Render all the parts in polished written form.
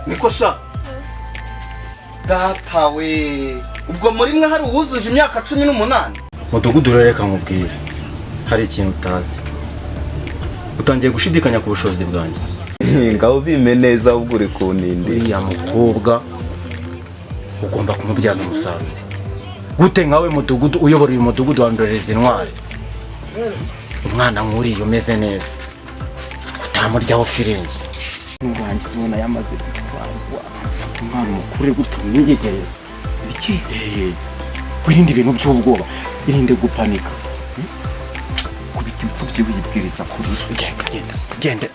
Niko sha data we, ubwo muri mwe hari uwuzuje imyaka 18? Mudugudu, reka nkubwire, hari ikintu utazi. Utangiye gushidikanya ku bushobozi bwanjye. Ngaho bime neza, ahubwo uri kunindi. Uriya mukobwa ugomba kumubyaza umusaruro. Gute nkawe mudugudu uyobora uyu mudugudu wa Ndorerezi Intwari, umwana nk'uriya umeze neza utamuryaho firingi? Nurangiza ubona yamaze gutwarwa. Fata umwana mukuru gutyo umwiyegereza. Iki? Wirinde ibintu by'ubwoba, irinde gupanika. Kubita imfubyi wibwiriza kurira. Genda, genda, genda.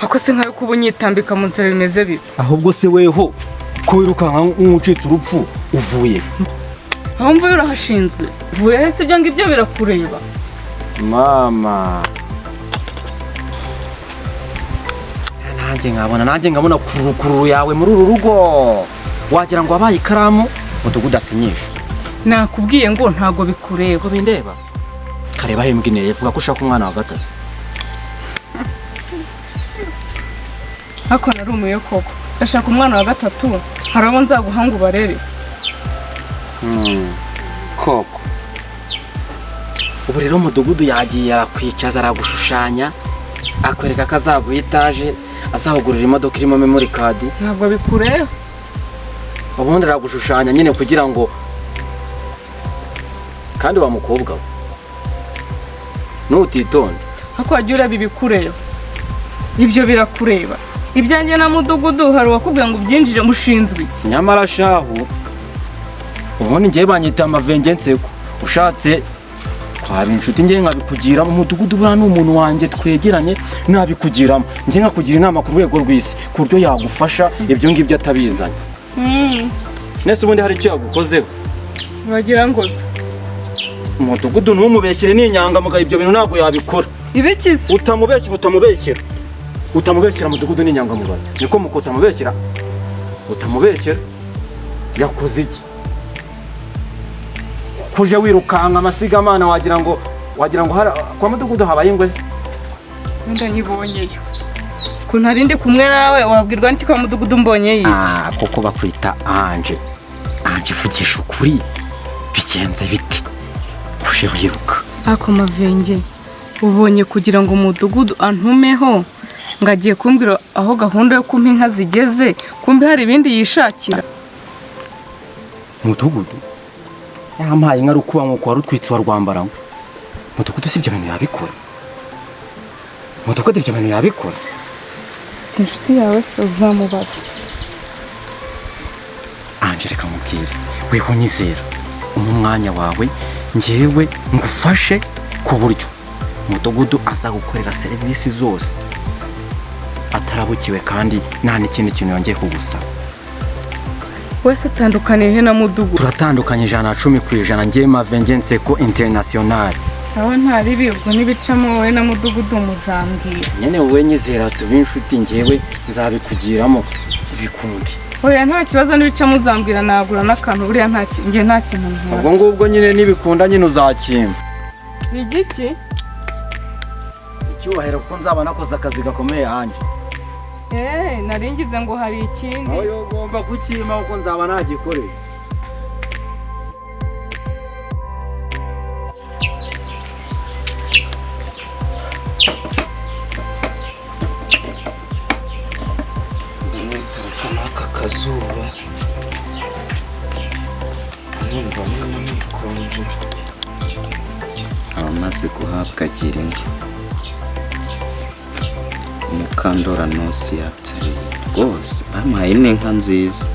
Ako se nkayo kuba unyitambika mu nzira bimeze bite? Ahubwo se weho ko wirukanka nk'ucitse urupfu, uvuye? Aho mvuye urahashinzwe? Mvuye he se? Ibyo ngibyo birakureba? Mama, nanjye nkabona kurukururu yawe muri uru rugo, wagira ngo wabaye ikaramu mudugudu asinyisha. Nakubwiye ngo ntabwo bikureba. Ko bindeba, kareba hembwineye, vuga ko ushaka umwana wa gatatu. Ariko narumiye koko. Ndashaka umwana wa gatatu, hari abo nzaguha ngo ubarere? Koko ubu rero umudugudu yagiye arakwicaza, aragushushanya, akwereka ko azaguha etaje, azahugurira imodoka irimo memory card. Ntabwo bikureba. Ubundi aragushushanya nyine kugira ngo, kandi wa mukobwa we, nutitonda. Ariko wajya ureba ibikureba. Ibyo birakureba? Ibyanjye na mudugudu hari uwakubwiye ngo ubyinjire? Mushinzwe iki? Nyamara shahu, ubundi ngewe banyita amavenge nseko. Ushatse twaba inshuti, ngewe nkabikugiramo. Umudugudu buriya ni umuntu wanjye twegeranye, nabikugiramo ngewe nkakugira inama ku rwego rw'isi, ku buryo yagufasha ibyo ngibyo atabizanye. Nese ubundi hari icyo yagukozeho? Uragira ngo se? Umudugudu ntumubeshyire, ni inyangamugayo, ibyo bintu ntabwo yabikora. Ibiki se? Utamubeshyira, utamubeshyira, utamubeshyira. Mudugudu ni inyangamugayo, niko muko utamubeshyira, utamubeshyira. Yakoze iki kuje wirukanka amasigamana, wagira ngo kwa mudugudu habaye ingwe se? Wenda nyibonyeyo ko ntari ndi kumwe nawe, wabwirwa n'iki kwa mudugudu mbonye yiki? Ah, kuko bakwita Anje. Anje, vugisha ukuri, bigenze biti kuje wiruka? Ako mavenge, ubonye kugira ngo umudugudu antumeho ngo agiye kumbwira aho gahunda yo kumpa inka zigeze, kumbe hari ibindi yishakira. Mudugudu yampaye inka rukuba nkuko wari utwitse wa rwambaramo. Mudugudu si ibyo bintu yabikora. Mudugudu ibyo bintu yabikora? Si inshuti yawe se? Uzamubaza. Anje, reka mubwire, weho nyizera, umpa umwanya wawe, njyewe ngufashe ku buryo mudugudu azagukorera serivisi zose atarabukiwe, kandi nta n'ikindi kintu yongeye kugusaba. Wese utandukaniye he na mudugudu? Turatandukanye 110%, njye Mavenge Nseko International. Sawa, nta ribi. Ubwo n'ibicamo wowe na mudugudu muzambwira. Nyene wowe nyizera, tube inshuti, njyewe nzabikugiramo bikundi. Oya, nta kibazo, n'ibicamo uzambwira, nagura n'akantu. Buriya njye nta kintu ntwara. Ubwo ngubwo nyine nibikunda nyine uzakimba. Igiki? Icyubahiro, kuko nzaba nakoze akazi gakomeye hanjye. Eee, nari ngize ngo hari ikindi. Oyo, ugomba kukimpa kuko nzaba nagikoreye. Nituruka n'aka kazuba, numva nyine nikonje. Abamaze guhabwa gira inka Mukandora Nosiyatriye rwose bampaye n'inka nziza.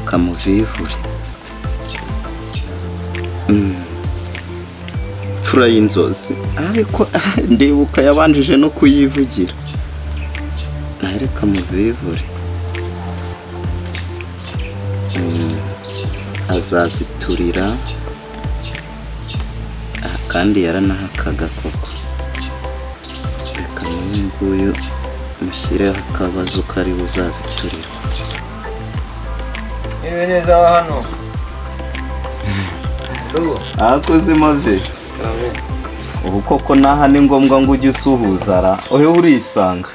Kamuvivure. Imfura y'inzozi, ariko ndibuka yabanjije no kuyivugira. Nawe reka muvivure. Azaziturira kandi yaranahakaga koko. Reka n'uyu nguyu mushyireho akabazo kari buzaziturira. Niba neza hano. Akoze mave. Ubu koko naha ni ngombwa ngo ujye usuhuza ra, ube urisanga.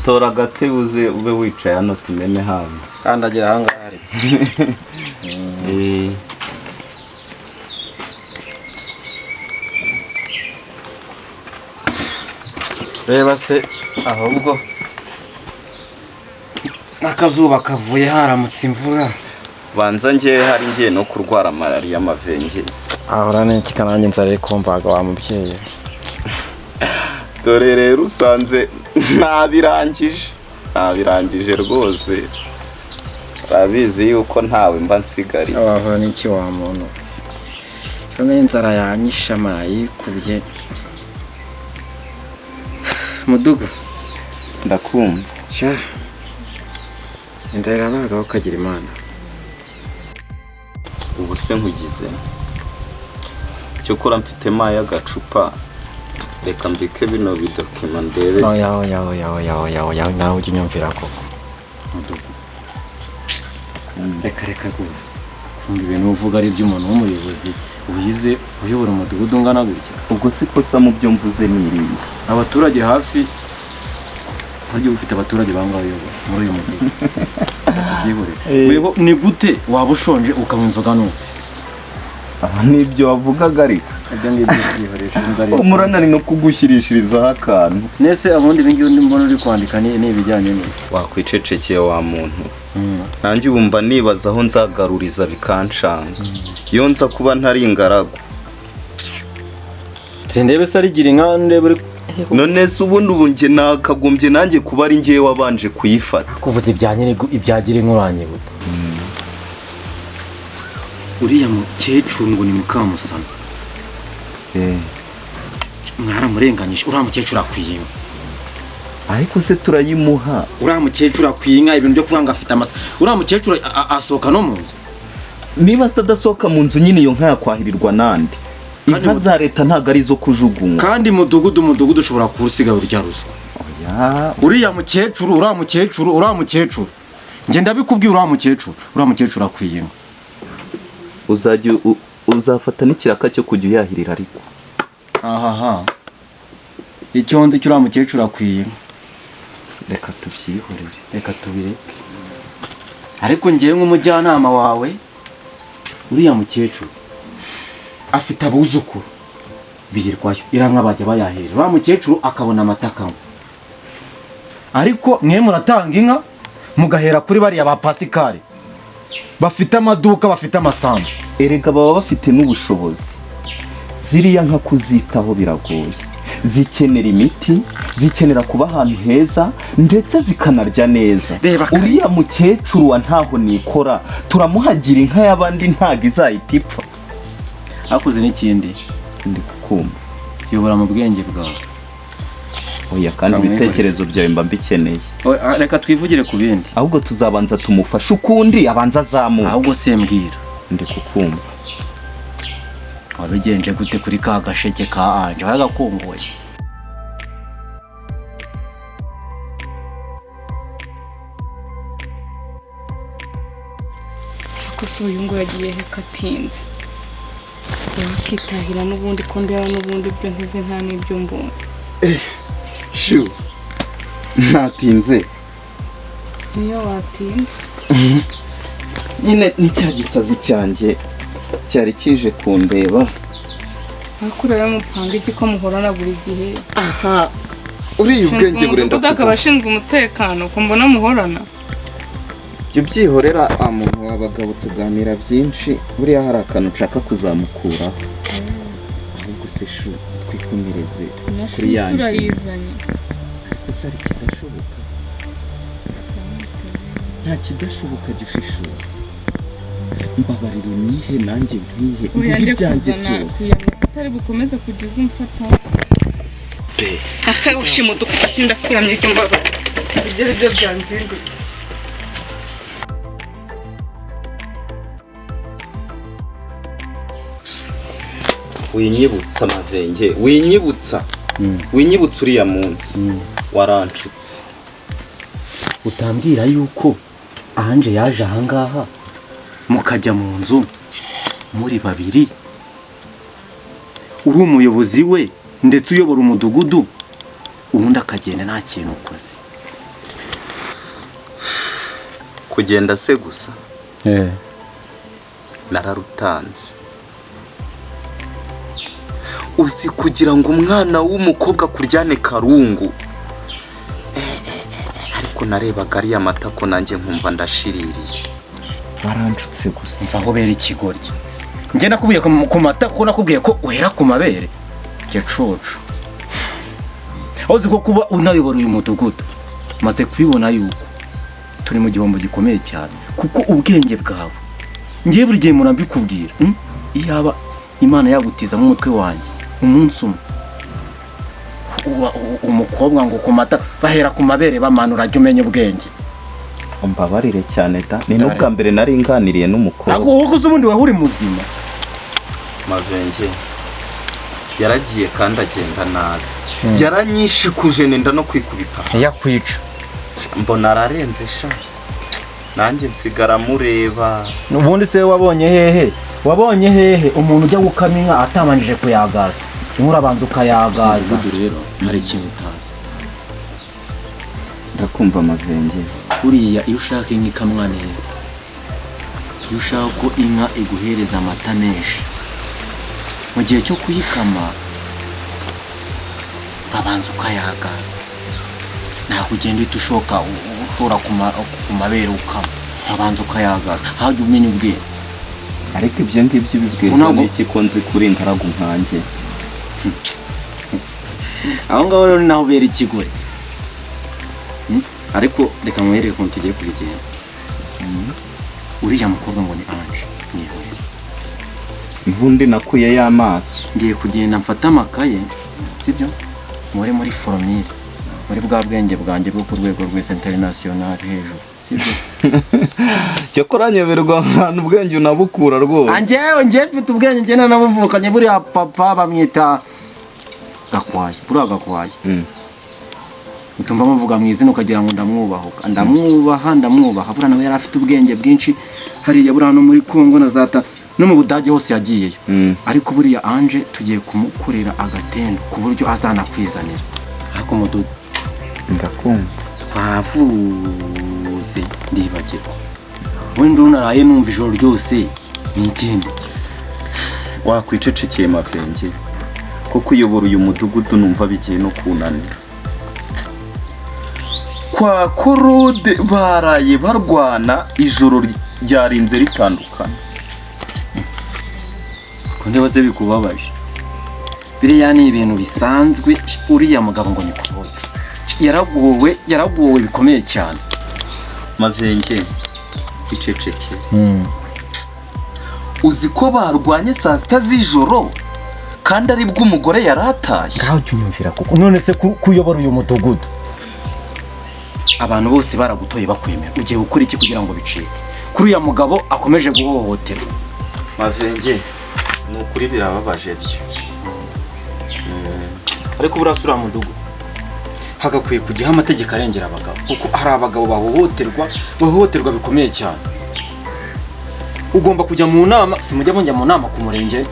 Tora agatebe uze ube wicaye hano tumene hano. Kandagira aha ngaha ariko. Reba se ahubwo n'akazuba kavuye haramutse imvura. Banza ngewe hari ngiye no kurwara malariya mavenge. Ahora n'iki kanange nzara kumvaga wa mubyeyi. Dore rero usanze nabirangije rwose. Urabizi yuko ntawe mba nsigariza. Ahora n'iki wa muntu. None inzara yanyishe marayikubye. Mudugu ndakumva. Sha. Inzara irabagaho ukagira Imana. Ubu se nkugize cyokora mfite mayi agacupa, reka mbike bino bidokima ndebe. Oya oya oya oya oya oya, nawe ujye unyumvira koko. Mudugu reka reka rwose, kumva ibintu uvuga ari iby'umuntu w'umuyobozi wize uyobora umudugudu ungana gutya. Ubwo si kosa mu byo mvuze n'irindi. Abaturage hafi harya ufite abaturage bangahe uyobora muri uyu mudugudu? Byihorere. Ni gute waba ushonje ukanywa inzoga n'upfe? Aha nibyo wavugaga ariko. Ibyo ngibyo byihorere inzara. Umuranari no kugushyirishirizaho akantu. Nese abundi ibi ngibi mbona uri kwandika ni ibijyanye n'iki? Wakwicecekeye wa muntu. Nanjye ubu mba nibaza aho nzagaruriza bikanshanga. Iyo nza kuba ntari ingaragu. Sindebe se arigira inka ndebe uri. None se ubundi ubu njye nakagombye nanjye kuba ari njyewe wabanje kuyifata. Kuvuza ibya nyiri ibyagira inka uranyibutsa. Uriya mukecuru ngo ni Mukamusana. Mwaramurenganyije, uriya mukecuru akwiye inka. Ariko se turayimuha. Uriya mukecuru akwiye inka, ibintu byo kuvuga ngo afite amasa. Uriya mukecuru asohoka no mu nzu. Niba se adasohoka mu nzu nyine iyo nka yakwahirirwa nande? Inka za leta ntabwo ari izo kujugunywa. Kandi mudugudu ushobora kuwusiga urya ruswa. Uriya mukecuru, uriya mukecuru, uriya mukecuru. Njye ndabikubwiye uriya mukecuru, uriya mukecuru akwiye inka. Uzajya uzafata n'ikiraka cyo kujya uyahirira ariko. Ahaha. Icyo ndi cyo uriya mukecuru akwiye inka. Reka tubyihorere. Reka tubireke. Ariko ngewe nk'umujyanama wawe, uriya mukecuru afite abuzukuru birirwayo, iranka bajya bayahirira. Uriya mukecuru akabona amata akanywa. Ariko mwe muratanga inka mugahera kuri bariya ba Pascal bafite amaduka, bafite amasambu. Erega baba bafite n'ubushobozi. Ziriya nka kuzitaho biragoye. Zikenera imiti, zikenera kuba ahantu heza, ndetse zikanarya neza. Uriya mukecuru wa ntaho nikora turamuhagira inka y'abandi ntago izahita ipfa. Hakuze n'ikindi ndi kukumva. Yobora mu bwenge bwawe. Oya kandi ibitekerezo byawe mba mbikeneye. Reka twivugire ku bindi. Ahubwo tuzabanza tumufashe ukundi abanza azamuke. Ahubwo se mbwira. Ndi kukumva. Wabigenje gute kuri ka gasheke ka Anje waragakunguye? Ko se uyu ngo yagiye he katinze? Wakitahira n'ubundi ko ndeba n'ubundi byo nteze nta n'ibyo mbonye. Shu. Natinze. Niyo watinze. Nyine ni cya gisazi cyanjye cyari kije kundeba. Akureba mupanga iki ko muhorana buri gihe? Aha. Uriya ubwenge burenda kuza. Abashinzwe umutekano ko mbona muhorana. Ibyo byihorera amuntu w'abagabo tuganira byinshi, buriya hari akantu nshaka kuzamukuraho. Ahubwo se shu twikomereze kuri yanjye. Ariko se hari ikidashoboka? Nta kidashoboka gishishoza. Mbabarira unyihe nanjye nkwihe, Oya, nguhe njye ibyanjye kuzana byose. Kuyamya atari bukomeze kugeza umfata. Aka ushima udufashe, ndakwiyamye ibyo, mbabarira, ibyo ari byo byanzinduye. Winyibutsa, Mavenge, winyibutsa, winyibutsa uriya munsi waranshutse. Utambwira yuko Anje yaje ahangaha, mukajya mu nzu muri babiri, uri umuyobozi we ndetse uyobora umudugudu, ubundi akagenda nta kintu ukoze? Kugenda se gusa? Nararutanze. Uzi kugira ngo umwana w'umukobwa kuryane karungu? Ariko narebaga ariya matako nanjye nkumva ndashiririye. Waranshutse gusa. Mva aho bera ikigoryi. Njye nakubwiye ku mata kuko nakubwiye ko uhera ku mabere gicucu. Aho uzi ko kuba unayobora uyu mudugudu, maze kubibona yuko turi mu gihombo gikomeye cyane, kuko ubwenge bwawe ngiye buri gihe murambikubwira, Iyaba Imana yagutiza nk'umutwe wanjye umunsi umwe. Umukobwa ngo ku mata bahera ku mabere bamanura, jya umenya ubwenge. Umbabarire cyane da, ni n'ubwa mbere nari nganiriye n'umukobwa. Ariko wowe uzi ubundi waba uri muzima? Mavenge yaragiye kandi agenda nabi, yaranyishikuje nenda no kwikubita. Yakwica. Mbona ararenze sha, nanjye nsigara mureba. Ubundi se wabonye hehe, wabonye hehe umuntu ujya gukama inka atabanjije kuyagaza? Inka urabanza ukayagaza. Rero hari ikintu utazi. Ndakumva, Mavenge. Buriya iyo ushaka inka ikamwa neza, iyo ushaka ko inka iguhereza amata menshi, mu gihe cyo kuyikama urabanza ukayagaza. Ntabwo ugenda uhita ushoka ushora ku mabere ukama, urabanza ukayagaza. Hajya umenya ubwenge. Ariko ibyo ngibyo ubibwirwa n'iki ko nzi kuri ingaragu nkanjye? Aho ngaho rero ni naho ubera ikigoryi. Ariko reka nkwereke ukuntu tugiye kubigenza. Uriya mukobwa ngo ni Anje, mwihorere. Ubundi nakuye y'amaso. Ngiye kugenda mfate amakaye, sibyo, nkore muri formule, muri bwa bwenge bwanjye bwo ku rwego rw'isi international hejuru, sibyo? Cyakora nyoberwa ahantu ubwenge unabukura rwose. Anjyewe njye mfite ubwenge, njye nanabuvukanye. Buriya papa bamwita Gakwaya, buriya Gakwaya utumva muvuga mu izina ukagira ngo ndamwubahuka. Ndamwubaha, ndamwubaha. Buriya nawe yari afite ubwenge bwinshi hariya, buriya no muri Kongo na zata no mu Budage hose yagiyeyo. Ariko buriya Anje tugiye kumukorera agatendo ku buryo azanakwizanira. Ariko mudugu, Ndakumva. twavuze ndibagirwa, wenda unaraye numva ijoro ryose ni ikindi. Wakwicecekeye, Mavenge, ko kuyobora uyu mudugudu numva bigiye no kunanira. Kwa Korode baraye barwana ijoro ryarinze ritandukana. Ko ndibaze bikubabaje? Biriya ni ibintu bisanzwe. Uriya mugabo ngo ni Korode yaragowe, yaragowe bikomeye cyane. Mavenge, icecekere. Uzi ko barwanye saa 6 z'ijoro kandi aribwo umugore yari atashye? Ngaho jya unyumvira, kuko none se kuyobora uyu mudugudu, abantu bose baragutoye bakwemera, ugiye gukora iki kugira ngo bicike kuri uriya mugabo akomeje guhohoterwa? Mavenge, ni ukuri birababaje byo. Ariko buriya uriya mudugudu hagakwiye kujyaho amategeko arengera abagabo, kuko hari abagabo bahohoterwa, bahohoterwa bikomeye cyane. Ugomba kujya mu nama, si mujya mujya mu nama ku murenge?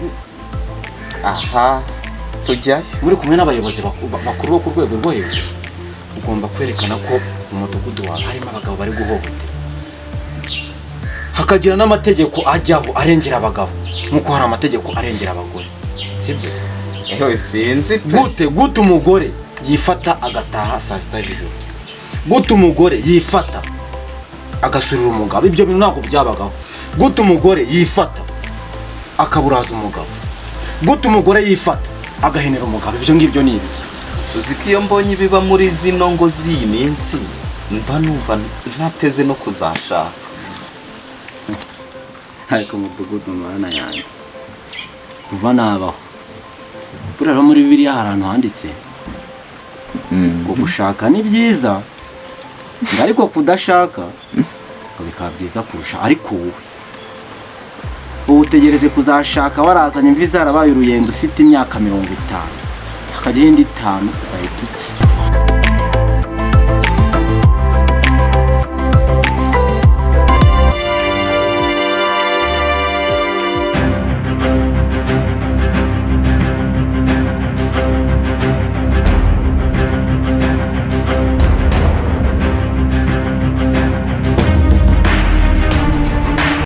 Aha tujyayo. Muri kumwe n'abayobozi bakuru bo ku rwego rwo hejuru, ugomba kwerekana ko mu mudugudu wawe harimo abagabo bari guhohoterwa, hakagira n'amategeko ajyaho arengera abagabo nk'uko hari amategeko arengera abagore, sibyo? Ewe, sinzi pe. Gute umugore yifata agataha saa 6 z'ijoro? Gute umugore yifata agasurira umugabo? Ibyo bintu ntabwo byabagaho. Gute umugore yifata akaburaza umugabo? Gute umugore yifata agahenera umugabo? Ibyo ngibyo ni ibiki? Uzi ko iyo mbonye ibiba muri zino ngo z'iyi minsi mba numva ntateze no kuzashaka. Ariko mudugudu, mana yanjye, kuva nabaho, buriya rero muri Bibiliya hari ahantu handitse ngo gushaka ni byiza, ngo ariko kudashaka ngo bikaba byiza kurusha. Ariko wowe ubu utegereze kuzashaka warazanye imvi zarabaye uruyenzi, ufite imyaka 50, hakajyaho indi 5 ugahita upfa.